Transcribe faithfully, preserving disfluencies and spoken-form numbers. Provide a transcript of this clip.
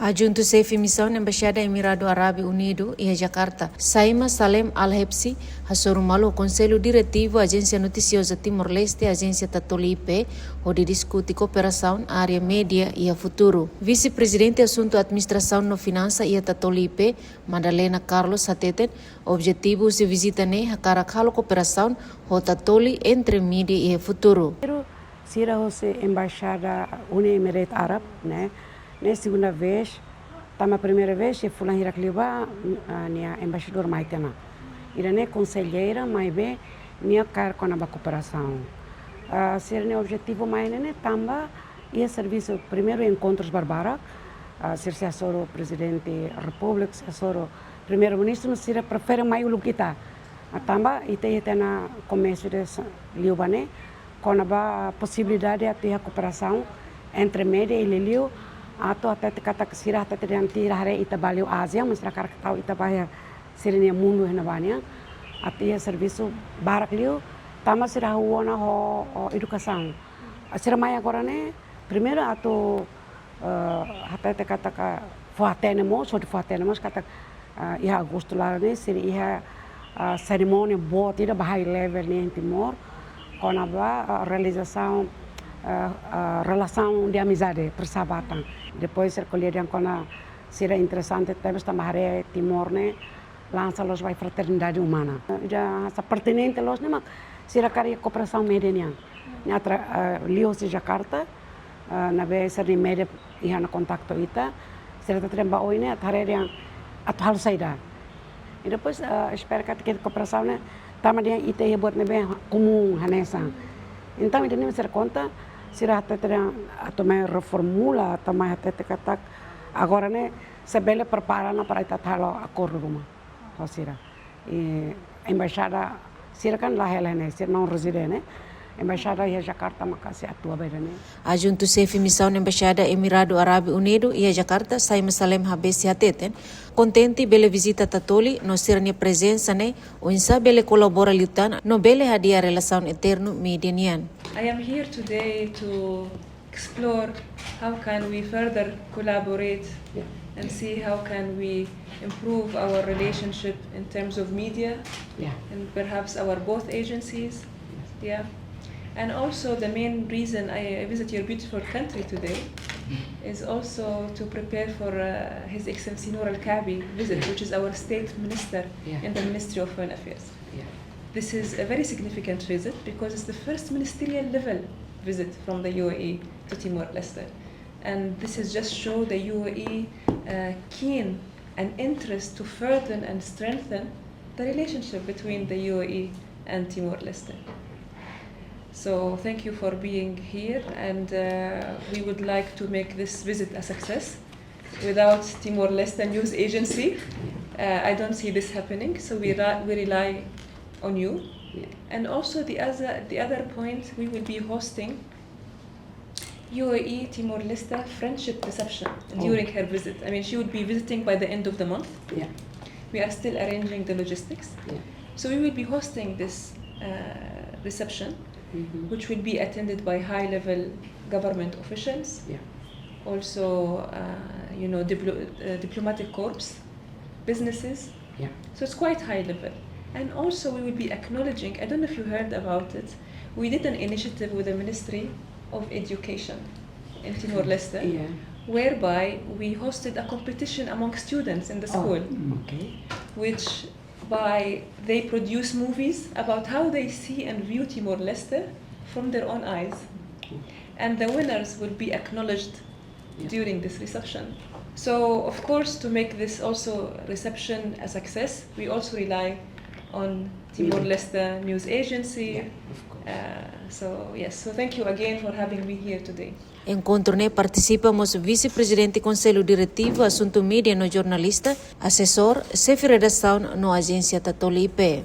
Adjuntu Xefe Misaun Embaixada Emiradu Árabe Unidu iha Jakarta, Saima Salem Al Hebsi, hasoru malu ho Konsellu Diretivu Ajénsia Notisioza Timor-Leste, Ajénsia Tatoli I P, hodi diskute kooperasaun área média iha futuru. Vise-Prezidente Asuntu Administrasaun no Finansa iha Tatoli I P, Madalena Carlos hateten, objetivu husi vizita ne'e hakarak halo kooperasaun ho Tatoli entre média iha futuru. Sira hosi Embaixada Uni Emirat Arab, ne'e, ne'e segunda vez, tanba primeira vez, iha fulan hirak liubá, ah, nia embaixadór mai tiha ona. Ida-ne'e konselleira, maibé nia kaer kona-ba kooperasaun. Ah, sira-nia objetivu mai ne'e ne'e tanba iha servisu, primeiru enkontrus barbarak, ah, sira sei hasoru Prezidente Repúblika, sei hasoru Primeiru-Ministru, no sira prefere mai uluk ita. Ah, tanba ita iha tiha ona komérsiu de sa-, liubá ne'e, kona-ba posibilidade atu iha kooperasaun entre média i liuliu, atu hatete katak sira hatete dehan ita haree ita ba liu ASEAN, mas sira hakarak tau ita ba iha sira-nia mundu iha ne'ebá nian, atu iha servisu barak liu, tanba sira hahú ona ho, ho edukasaun. Sira mai agora ne'e, primeiru atu, eh, hatete katak fó-hatene mós, hodi fó-hatene mós katak, eh, iha Agostu laran ne'e, sira iha, eh, serimónia boot ida ba high level nian iha Timor, kona-ba, eh, realizasaun, eh, eh, relasaun de amizade, persahabatan. Depois sira ko'alia dehan kona sira interesante tebes tanba haree Timor ne'e lansa loos ba fraternidade umana. Ida hanesan pertinente loos ne'e mak sira kaer kooperasaun média nian. Ne'e atra, eh, liuhosi Jakarta, eh, ne'ebé sira-nia média iha ona kontaktu ita. Sira hatete dehan ba oin ne'e atu haree dehan atu halo saida. I depois, eh, espera katak kooperasaun ne'e, tanba dehan ita iha buat ne'ebé komún hanesan. Entaun, ida-ne'e sira konta, sira hatete dehan atu mai reformula, atu mai hatete katak agora ne'e sei bele prepara ona para ita halo akordu ruma ho sira. I embaixada sira kan la hela ne'e, sira non rezide ne'e. Embaixada iha Jakarta maka sei atua ba ida-ne'e. Adjuntu Xefe Misaun Embaixada Emiradu Árabe Unidu iha Jakarta, Saima Salem Habesi hateten, kontente bele vizita Tatoli, no sira-nia prezensa ne'e oinsá bele kolabora liután, no bele hadi'a relasaun eternu média nian. I am here today to explore how can we further collaborate, yeah, and see how can we improve our relationship in terms of media, yeah, and perhaps our both agencies. Yes. Yeah. And also the main reason I, I visit your beautiful country today is also to prepare for, uh, His Excellency Nour Al-Kaabi visit, which is our state minister, yeah, in the Ministry of Foreign Affairs. Yeah. This is a very significant visit because it's the first ministerial level visit from the U A E to Timor-Leste. And this is just show the U A E, uh, keen and interest to further and strengthen the relationship between the U A E and Timor-Leste. So thank you for being here, and, uh, we would like to make this visit a success. Without Timor-Leste News Agency, uh, I don't see this happening. So we, ra-, we rely on you. Yeah. And also the other, the other point, we will be hosting U A E Timor-Leste friendship reception, oh, during her visit. I mean, she would be visiting by the end of the month. Yeah. We are still arranging the logistics. Yeah. So we will be hosting this, uh, reception, mm-hmm, which will be attended by high-level government officials. Yeah. Also, uh, you know, diplo-, uh, diplomatic corps, businesses. Yeah. So it's quite high level. And also we will be acknowledging, I don't know if you heard about it, we did an initiative with the Ministry of Education in Timor-Leste, yeah, whereby we hosted a competition among students in the, oh, school, mm, okay, which by they produce movies about how they see and view Timor-Leste from their own eyes. And the winners will be acknowledged, yeah, during this reception. So, of course, to make this also reception a success, we also rely on Timor-Leste News Agency. Yeah, of course. Uh, so, yes, so thank you again for having me here today. Enkontru ne'e partisipa mós Vise-Prezidente Konsellu Diretivu Asuntu Mídia no Jornalista, asesór, xefe redasaun no ajénsia Tatoli I P.